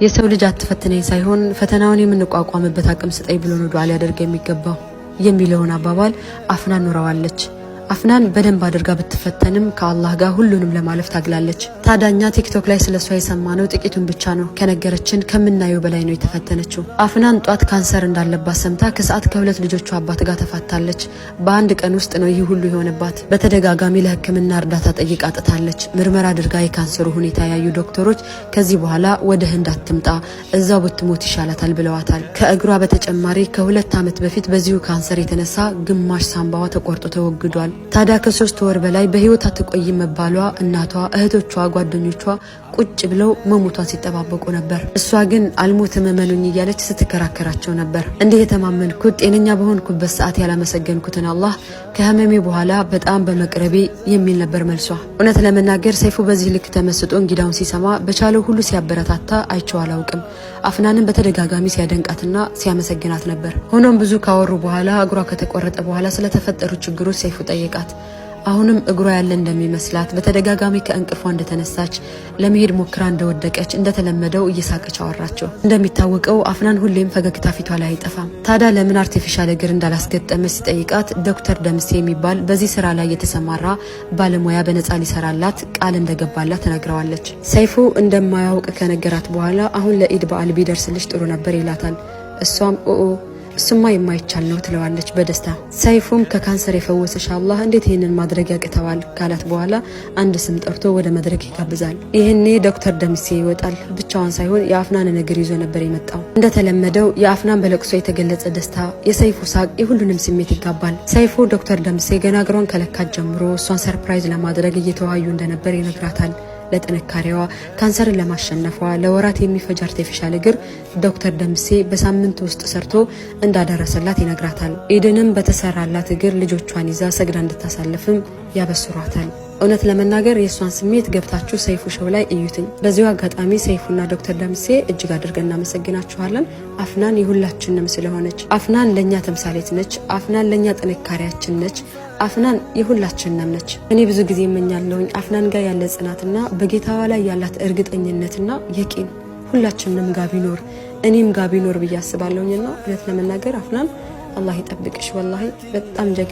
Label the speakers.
Speaker 1: የሰው ልጅ አትፈትነኝ ሳይሆን ፈተናውን የምንቋቋምበት አቅም ስጠኝ ብሎ ነው ዱዓ ሊያደርግ የሚገባው የሚለውን አባባል አፍናን ኖረዋለች። አፍናን በደንብ አድርጋ ብትፈተንም ከአላህ ጋር ሁሉንም ለማለፍ ታግላለች። ታዲያ ቲክቶክ ላይ ስለሷ የሰማነው ጥቂቱን ብቻ ነው። ከነገረችን ከምናየው በላይ ነው የተፈተነችው። አፍናን ጧት ካንሰር እንዳለባት ሰምታ ከሰዓት ከሁለት ልጆቿ አባት ጋር ተፋታለች። በአንድ ቀን ውስጥ ነው ይህ ሁሉ የሆነባት። በተደጋጋሚ ለሕክምና እርዳታ ጠይቃ አጥታለች። ምርመራ አድርጋ የካንሰሩ ሁኔታ ያዩ ዶክተሮች ከዚህ በኋላ ወደ ህንድ አትምጣ፣ እዛው ብትሞት ይሻላታል ብለዋታል። ከእግሯ በተጨማሪ ከ2 ዓመት በፊት በዚሁ ካንሰር የተነሳ ግማሽ ሳምባዋ ተቆርጦ ተወግዷል። ታዲያ ከ3 ወር በላይ በህይወት አትቆይም መባሏ እናቷ፣ እህቶቿ፣ ጓደኞቿ ቁጭ ብለው መሞቷን ሲጠባበቁ ነበር። እሷ ግን አልሞትም እመኑኝ እያለች ስትከራከራቸው ነበር። እንዲህ የተማመንኩት ጤነኛ በሆንኩበት ሰዓት ያላመሰገንኩትን አላህ ከህመሜ በኋላ በጣም በመቅረቤ የሚል ነበር መልሷ። እውነት ለመናገር ሰይፉ በዚህ ልክ ተመስጦ እንግዳውን ሲሰማ በቻለው ሁሉ ሲያበረታታ አይቼው አላውቅም። አፍናንን በተደጋጋሚ ሲያደንቃትና ሲያመሰግናት ነበር። ሆኖም ብዙ ካወሩ በኋላ እግሯ ከተቆረጠ በኋላ ስለተፈጠሩ ችግሮች ሰይፉ ጠየቃት። አሁንም እግሯ ያለ እንደሚመስላት፣ በተደጋጋሚ ከእንቅልፏ እንደተነሳች፣ ለመሄድ ሞክራ እንደወደቀች እንደተለመደው እየሳቀች አወራቸው። እንደሚታወቀው አፍናን ሁሌም ፈገግታ ፊቷ ላይ አይጠፋም። ታዲያ ለምን artificial እግር እንዳላስገጠመች ሲጠይቃት ዶክተር ደምሴ የሚባል በዚህ ስራ ላይ የተሰማራ ባለሙያ በነፃ ሊሰራላት ቃል እንደገባላት ተነግረዋለች። ሰይፉ እንደማያውቅ ከነገራት በኋላ አሁን ለኢድ በዓል ቢደርስልሽ ጥሩ ነበር ይላታል። እሷም ኦኦ እሱማ የማይቻል ነው ትለዋለች በደስታ። ሰይፉም ከካንሰር የፈወሰሽ አላህ እንዴት ይህንን ማድረግ ያቅተዋል ካላት በኋላ አንድ ስም ጠርቶ ወደ መድረክ ይጋብዛል። ይህኔ ዶክተር ደምሴ ይወጣል። ብቻዋን ሳይሆን የአፍናን እግር ይዞ ነበር የመጣው። እንደተለመደው የአፍናን በለቅሶ የተገለጸ ደስታ፣ የሰይፉ ሳቅ የሁሉንም ስሜት ይጋባል። ሰይፉ ዶክተር ደምሴ ገና እግሯን ከለካት ጀምሮ እሷን surprise ለማድረግ እየተወያዩ እንደነበር ይነግራታል። ለጥንካሬዋ፣ ካንሰርን ለማሸነፏ ለወራት የሚፈጅ artificial እግር ዶክተር ደምሴ በሳምንት ውስጥ ሰርቶ እንዳደረሰላት ይነግራታል። ኢድንም በተሰራላት እግር ልጆቿን ይዛ ሰግዳ እንድታሳልፍም ያበስሯታል። እውነት ለመናገር የእሷን ስሜት ገብታችሁ ሰይፉ show ላይ እዩትኝ። በዚሁ አጋጣሚ ሰይፉና ዶክተር ደምሴ እጅግ አድርገን እናመሰግናችኋለን። አፍናን የሁላችንም ስለሆነች፣ አፍናን ለእኛ ተምሳሌት ነች። አፍናን ለእኛ ጥንካሬያችን ነች። አፍናን የሁላችንም ነች። እኔ ብዙ ጊዜ እመኛለሁኝ አፍናን ጋር ያለ ጽናትና በጌታዋ ላይ ያላት እርግጠኝነትና የቂን ሁላችንም ጋር ቢኖር፣ እኔም ጋር ቢኖር ብዬ አስባለሁኝና እውነት ለመናገር አፍናን አላህ ይጠብቅሽ። ወላሂ በጣም ጀግና።